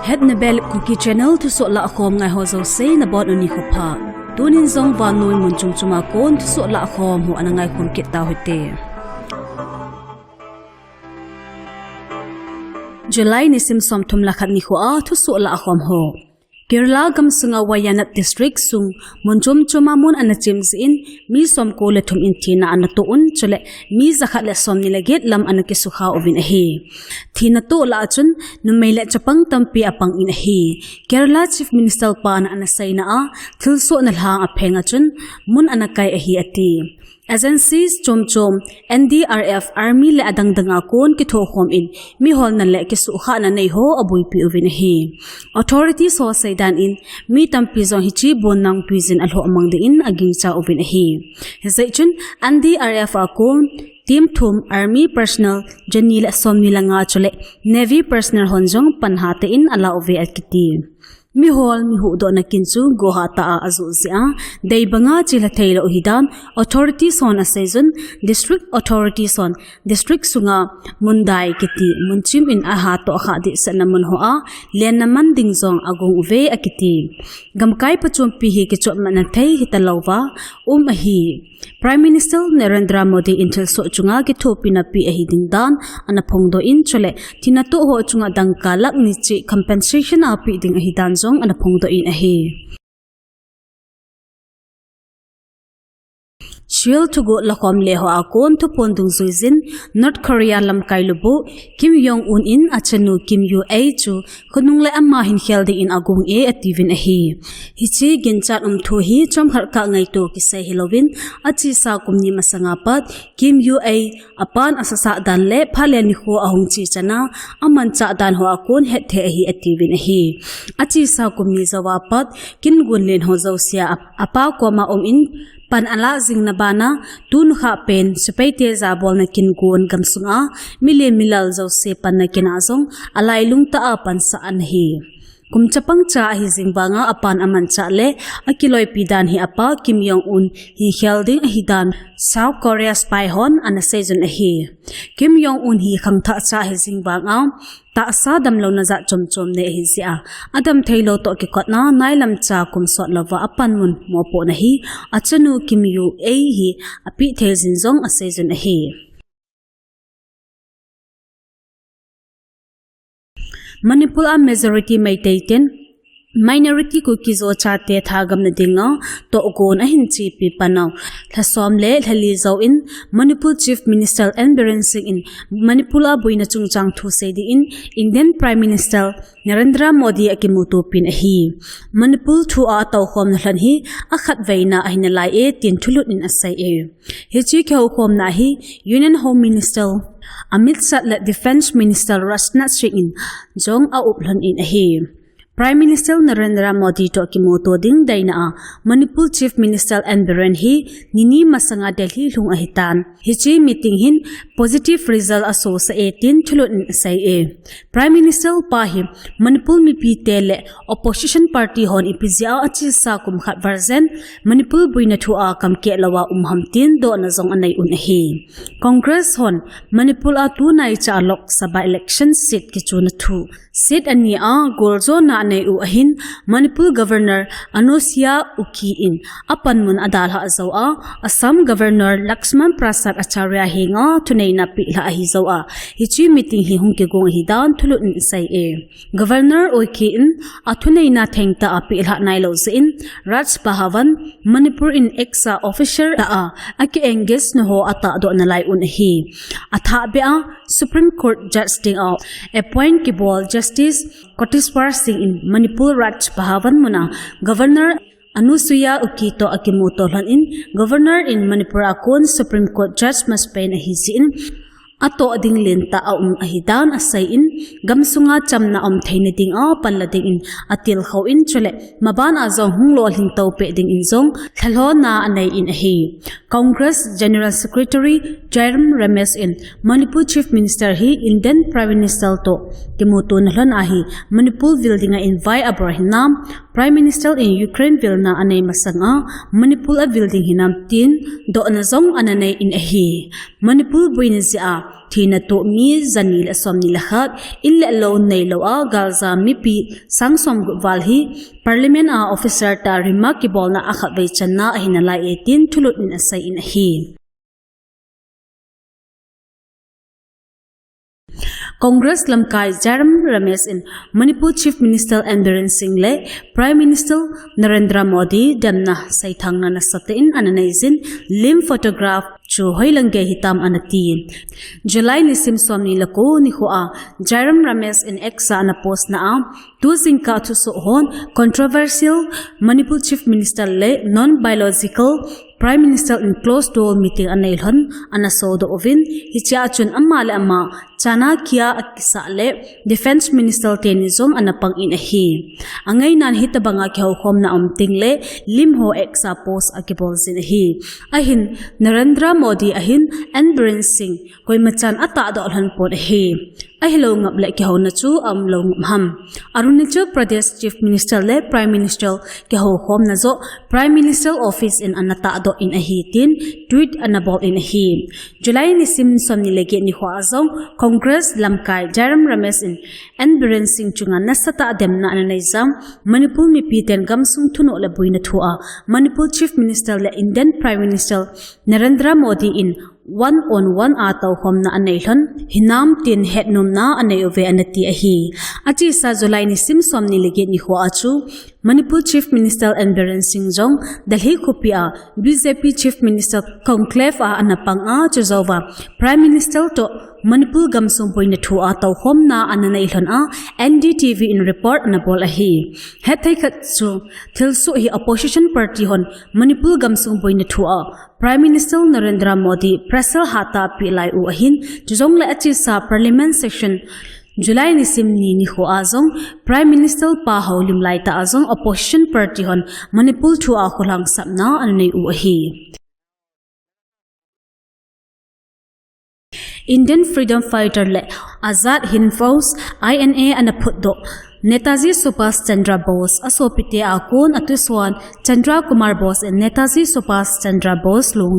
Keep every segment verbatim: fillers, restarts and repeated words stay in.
Hetna Bel Kuki Channel thusoh lahkhom ngaiho jouse nabonun nikho pha. Tunin jong vannoi mun chom choma kon thusoh lahkhom ho ana ngaikhom kit tauhite. July nisim somthum le khat nikhoa thusoh lahkhom ho. Kerala gamsunga Wayanad District sung mun chom choma mun ana chim jeh in mi somko le thum in thina ana toh un, chule mi jakhat le somni le get lam ana kisukha uvin ahi. Thina toh lah a chun numei le chapang tampi apang in ahi. Kerala Chief Minister pan ana seina a, thilsohna lhang apheng a chun mun ana kai ahi ati. Agencies chom chom, N D R F, Army le adang dang a kon kithokhom in miholna le kisuhkhahna neiho abuipi uvin ahi. Authorities ho seidan in mi tampi jong hiche bonnang tuijin alhoh mang dingin agingcha uvin ahi. Hijeh chun N D R F a kon team thum, Army personnel jani le somni le nga chule Navy personnel hon jong pan hatah in ala uve akiti. Mihol mi huhdohna kin chu gohatah a ajoh jeh a, dei banga chelha theilou ahidan authorities hon aseijun, district authorities hon district sunga Mundai kiti mun chim in ahatoh khah dehsetna mun hoa lenna man ding jong agong uve akiti. Gamkai pachompi hi kichotmatna thei hitalouva um ahi. Prime Minister Narendra Modi in thilsoh chunga kithopina pe ahi ding dan ana phongdoh in, chule thina toh ho chunga dangka lakh ni cheh compensation apeh ding ahidan jong ana phongdoh in ahi. Thil thuguh lakhom le hoa kon thuphon dungjuijin North Korea lamkai lubuh Kim Jong Un in achanu Kim Yu A chu khonung le ama hinkhel dingin agong e atiuvin ahi. Hiche ginchat um thu hi chomkhat kah ngaito kisei hilouvin, achesa kum ni masanga pat Kim Yu A apan asasah dan le phat le nikho ahung che chana amanchah dan hoa kon hetthei ahi atiuvin ahi. Achesa kum ni jouva pat kin gon len ho jousea apa koma um in pan alah jingna bana tuni khapen sepaite jabolna kin gon gamsunga milen milal jouse panna kin a jong alailung tah a pansah ana hi. Kum chapang cha ahi jing vanga apan amanchah le akiloipi dan hi apa Kim Jong Un hinkhel ding ahidan South Korea spy hon ana seijun ahi. Kim Jong Un hi khangthah cha ahi jing vanga tahsa damlouna jat chomchom nei ahi jeh a, adam theilou toh kikotna nailam cha kum sot louva apanmun mopohna hi achanu Kim Yu A hi apeh thei jin jong aseijun ahi. Manipur a majority Meitei ten minority Kuki-Zo chate thagamna dinga tohgon ahin chepi panau lhasom le lhali jouvin Manipur Chief Minister N Biren Singh in Manipur a boina chungchang thusei dingin Indian Prime Minister Narendra Modi akimutopin ahi. Manipur thua atoukhomna lhon hi akhatveina ahinalai e tin thulhut in asei e. Hiche kihoukhomna hi Union Home Minister Amit Shah le Defence Minister Rajnath Singh in jong aup lhon in ahi. Prime Minister Narendra Modi toh kimuto ding deina a Manipur Chief Minister N Biren hi nini masanga Delhi lhung ahitan. Hiche meeting hin positive result asosah e tin thulhut in asei e. Prime Minister pa hi Manipur mipite le opposition party hon ipi jeh a achesa kum khat varjen Manipur boina thua kamkeh louva um ham tin dohna jong anei un ahi. Congress hon Manipur a tunaicha Lok Sabha election seat kichuna thu seat ani a goljona anei u ahin Manipur Governor Anusuiya Uikey in apanmun adalhah jou a Assam Governor Lakshman Prasad Acharya henga thuneina pehlhah ahi jou a, hiche meeting hi hung kigong ahidan thulhut in asei e. Governor Uikey in athuneina thengtah a pehlhah nailou jeh in Raj Bhavan, Manipur in extra officer tah a aki-engage na ho atahdoh nalai un ahi. Athahbeh a Supreme Court Judge dinga appoint kibol Justice Koteshwar Singh in Manipur Raj Bhavan muna Governor Anusuiya Uikey toh akimuto lhon in Governor in Manipur a kon Supreme Court Judge masapen ahi jeh in atoh ding lentah aum ahidan asei in gamsunga chamna aum theina dinga panla dingin atilkhou in chule maban a jong hung lolhing toupeh dingin jong lhalhona anei in ahi. Congress General Secretary Jairam Ramesh in Manipur Chief Minister hi Indian Prime Minister toh kimutona lhon ahi, Manipur vil dinga invite abol hinam, Prime Minister in Ukraine vilna anei masanga Manipur avil ding hinam tin dohna jong ana nei in ahi. Manipur boina jeh a thina toh mi jani le somni le khat, in le lou neilou a galja mipi sang somgup val hi Parliament a officer tah remark kibolna a khatvei channa ahi nalai e tin thulut in asei in ahi. Congress lamkai Jairam Ramesh in Manipur Chief Minister N Biren Singh le Prime Minister Narendra Modi demna seithangna nasatah in ana neijin, lim photograph chu hoilang gei hitam ana ti. July nisim somni le ko nikho a Jairam Ramesh in X a ana post na a, tu jingkah thusoh hon controversial Manipur Chief Minister le non-biological Prime Minister in closed door meeting anei lhon ana sodoh uvin, hichea chun ama le ama Chanakya akisah le Defence Minister teni jong ana pang in ahi. Angainan hitabanga kihoukhomna um teng le lim ho X a post akibol jin ahi. Ahin Narendra Modi ahin N Biren Singh koimachan atahdoh lhon pon ahi. Ahilou ngap le kihouna chu aumlou ngap ham. Arunachal Pradesh Chief Minister le Prime Minister kihoukhomna joh Prime Minister Office in ana tahdoh in ahi tin tweet ana bol in ahi. July nisim somni le get nikho a jong Congress lamkai Jairam Ramesh in N Biren Singh chunga nasatah a demna ana neijin, Manipur mipi ten gamsung thunoh le boina thu a Manipur Chief Minister le Indian Prime Minister Narendra Modi in one on one a toukhomna anei lhon hinam tin hetnomna anei uve ana ti ahi. Achesa July nisim somni le get nikho a chu Manipur Chief Minister N Biren Singh jong Delhi khopi a B J P Chief Minister Conclave a ana pang a, chujouva Prime Minister toh Manipur gamsung boina thu a toukhomna ana nei lhon a, N D T V in report ana bol ahi. Hetthei khat chu thilsoh hi opposition party hon Manipur gamsung boina thu a Prime Minister Narendra Modi pressure hatah a peh lai u ahin, chujongle achesa Parliament session July nisim ni nikho a jong Prime Minister pa houlim laitah a jong opposition party hon Manipur thu a kholhangsapna ana nei u ahi. Indian freedom fighter le Azad Hind Force, I N A, ana phutdoh Netaji Subhas Chandra Bose asopite a kon atusuan Chandra Kumar Bose in Netaji Subhas Chandra Bose lung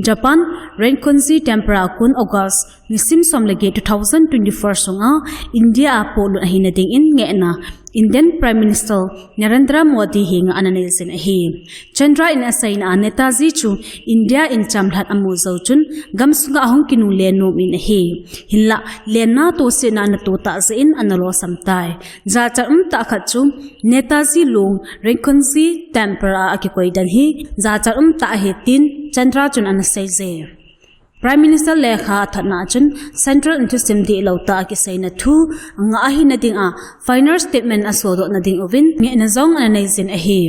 Japan Rinkonji Temple a kon August nisim som le get two thousand twenty-four sunga India a polut ahina dingin ngehna Indian Prime Minister Narendra Modi henga ana neijin ahi. Chandra in aseina a Netaji chu India in chamlhat amu jou chun gamsunga ahung kinungle nom in ahi. Hinlah lenna tosetna ana to tah jeh in ana losam tai. Jachat umtah khat chu Netaji lung Rinkonji Temple a akikoi den hi jachat umtah ahi tin Chandra chun ana seije. Prime Minister lekha athotna chun Central in thusim dihlou tah a kiseina thu ngah ahina dinga final statement asodohna ding uvin ngehna jong ana neijin ahi.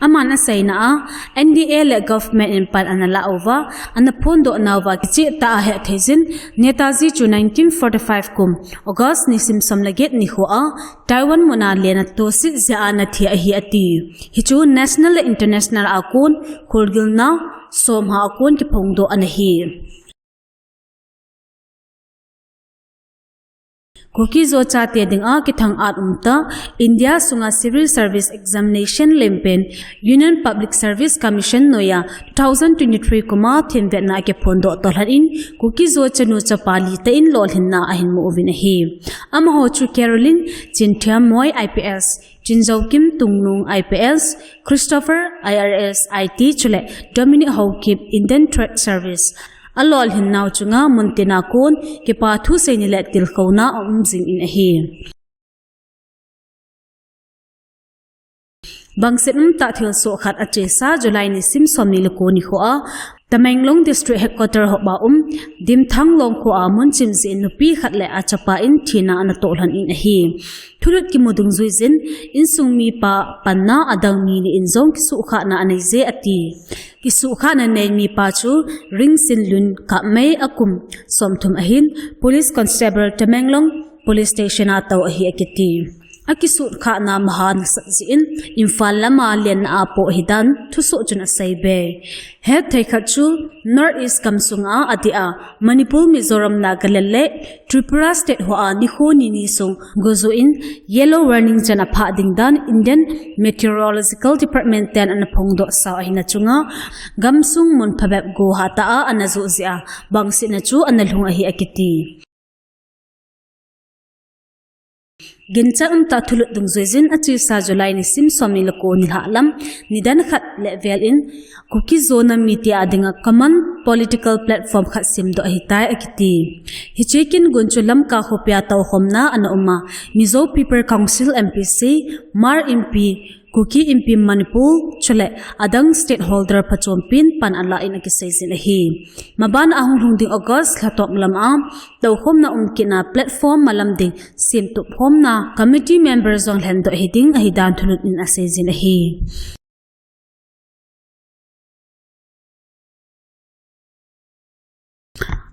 Aman aseina a N D A le government in pan ana la uva, ana phondoh nauva kicheh tah a hetthei jin Netaji chu nineteen forty-five kum August nisim som le get nikho a Taiwan muna lenna toset jeh a ana thi ahi ati. Hichu national le international a kon kholgilna somha a kon kiphongdoh ana hi. Kuki-Zo chate dinga kithang-at umtah India sunga Civil Service Examination lempen Union Public Service Commission noiya two thousand twenty-three kuma themvetna akiphondoh toh lhon in Kuki-Zo chanu chapa li tah in lolhinna ahin mu uvin ahi. Amaho chu Caroline Chinthiam Moi I P S, Chinzokim Tungnung I P S, Christopher I R S I T chule Dominic Haokip Indian Trade Service. Alolhin nau chunga muntina kon kipa thuseina le tilkhouna aum jingin ahi. Bangset umtah thilsoh khat achesa July nisim somni le ko nikho a Tamenglong District Headquarter hop a um Dimthang Longkho a mun chim jeh in nupi khat le achapa in thina ana toh lhon in ahi. Thulut kimu dungjui jin insung mipa panna adang mi ni in jong kisuhkhahna aneije ati. Kisuhkhahna nei mipa chu Ringsinlun Kapmei akum somthum ahin, Police Constable Tamenglong Police Station a tou ahi akiti. akisut khahna maha nasat jeh in Imphal lama lenna apoh ahidan thusoh chun aseibe. Hetthei khat chu North East gamsunga adeh a Manipur, Mizoram, Nagaland le Tripura state hoa nikho ni ni sung gojuh in yellow warning chan aphah ding dan Indian Meteorological Department ten ana phongdoh sau ahina chunga gamsung mun phabep go hatah a ana joh jeh a bangsetna chu ana lhung ahi akiti. Ginchat umtah thulut dungjuijin achesa July nisim somni le ko nilhah lam nidan khat le vel in Kuki-Zo nam mite a dinga common political platform khat semdoh ahitai akiti. Hiche kin gun chu Lamka khopia toukhomna ana uma, Mizo People Council, M P C, Hmar Inpi, Kuki Inpi Manipur chule adang stakeholder phachompin pan alah in akiseijin ahi. Mabana ahung lhung ding August lhatop lama toukhomna umkitna platform malam ding semtup khomna committee member jong lhendoh hiding ahidan thulut in aseijin ahi.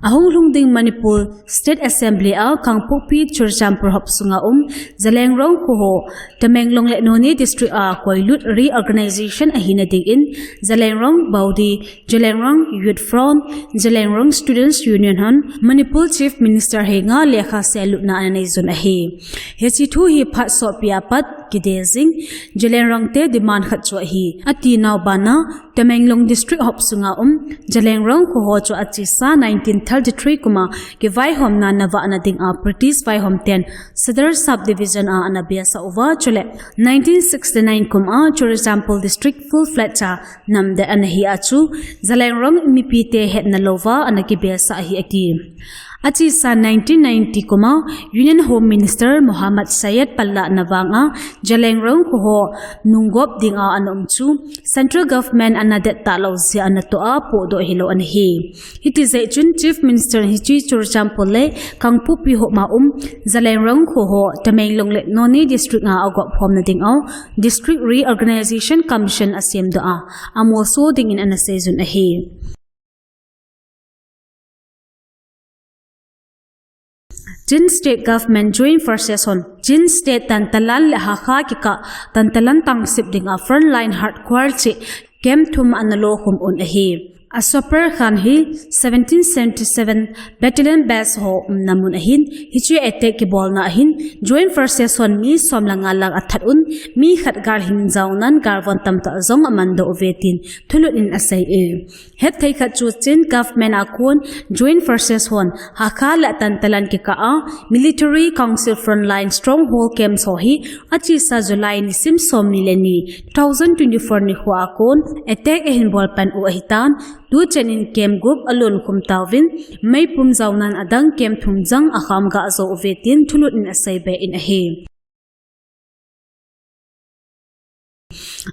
Ahung lhung ding Manipur State Assembly a Kangpokpi Churachandpur hop sunga um Zeliangrong khoho Tamenglong le Noney District a koilut reorganization ahina dingin Zeliangrong Baudi, Zeliangrong Youth Front, Zeliangrong Students Union hon Manipur Chief Minister henga lekha selutna ana neijun ahi. Hiche thu hi phat sopi a pat kidei jing Zeliangrong te demand khat chu ahi. Atinau bana Tamenglong District hop sunga um Zeliangrong khoho chu achesa nineteen thirty-three kuma kivaihomna navahna dinga British vaihom ten Sadar Sub Division a ana beisah uva chule nineteen sixty-nine kuma Churachandpur District full-fledged a namdet ana hi a chu Zeliangrong mipite hetna louva ana kibeisah ahi ati. Achesa nineteen ninety kuma Union Home Minister Mohammad Syed panlahna vanga Zeliangrong khoho nunggop dinga ana um chu Central Government ana dettah lou jeh a natoh a pohdoh hilou ana hi. Hiti jeh chun Chief Minister hiche Churachandpur le Kangpokpi hop ma um Zeliangrong khoho Tamenglong le Noney District a agop khomna dinga District Reorganization Commission asemdoh a, amolso dingin ana seijun ahi. Chin State Government Joint Forces hon Chin State Tantalan le Hakha kikah Tantalan township dinga frontline hardcore cheh camp thum ana lokhum un ahi. Asupper Khan hi seventeen seventy-seven Battalion base ho umna mun ahin, hiche attack kibolna ahin Joint Forces hon mi som le nga lang athat un, mi khat gal hing jao nan galvon tamtah jong amandoh uve tin thulut in asei e. Hetthei khat chu Chin Government a kon Joint Forces hon Hakha le Tantalan kikah a Military Council Frontline Stronghold Camps ho hi achesa July nisim somni le ni, two thousand twenty-four nikho a kon attack ahin bolpan u ahitan, tuchan in camp gup alonkhum tauvin, meipum jao nan adang camp thum jong akham gah jou uve tin thulut in aseibe in ahi.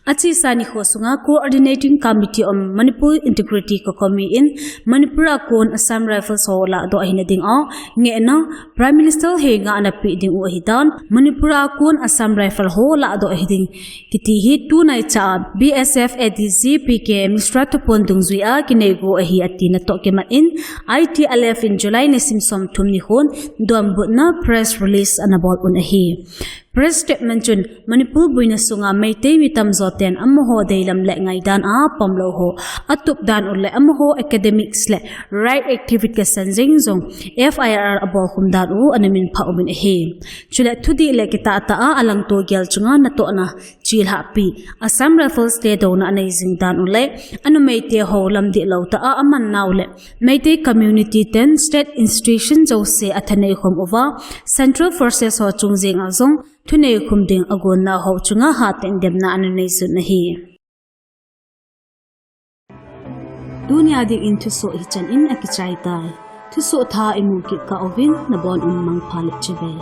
Achesa nikho sunga Coordinating Committee on Manipur Integrity Committee in Manipur a kon Assam Rifles ho lahdoh ahina dinga ngehna Prime Minister henga ana peh ding u ahitan, Manipur a kon Assam Rifle ho lahdoh ahi ding kiti hi tunaicha a B S F A D G P K Mishra thupon dungjui a kinei go ahi ati natoh kimat in I T L F in July nisim somthum nikhon donbutna press release ana bol un ahi. Press statement chun Manipur boina sunga Meitei mi tamjo ten amaho deilam le ngaidan a pamlou ho atup dan u le amaho academics le right activist kasan jeng jong F I R abolkhum dan u ana minphah uvin ahi. Chule thudih le kitahtah a alangto gel chunga natohna chilhahpi Assam Rifles te douna anei jing dan u le anumeite ho lamdih lou tah a aman nau le Meitei community ten state institution jouse athanei khum uva Central Forces ho chung jenga jong thunei khum ding agonna ho chunga hatah in demna ana neijun ahi. Tunia dingin thusoh hichan in akichai tai. Thusoh thah imu kit kah uvin nabon un mangpha le chibai.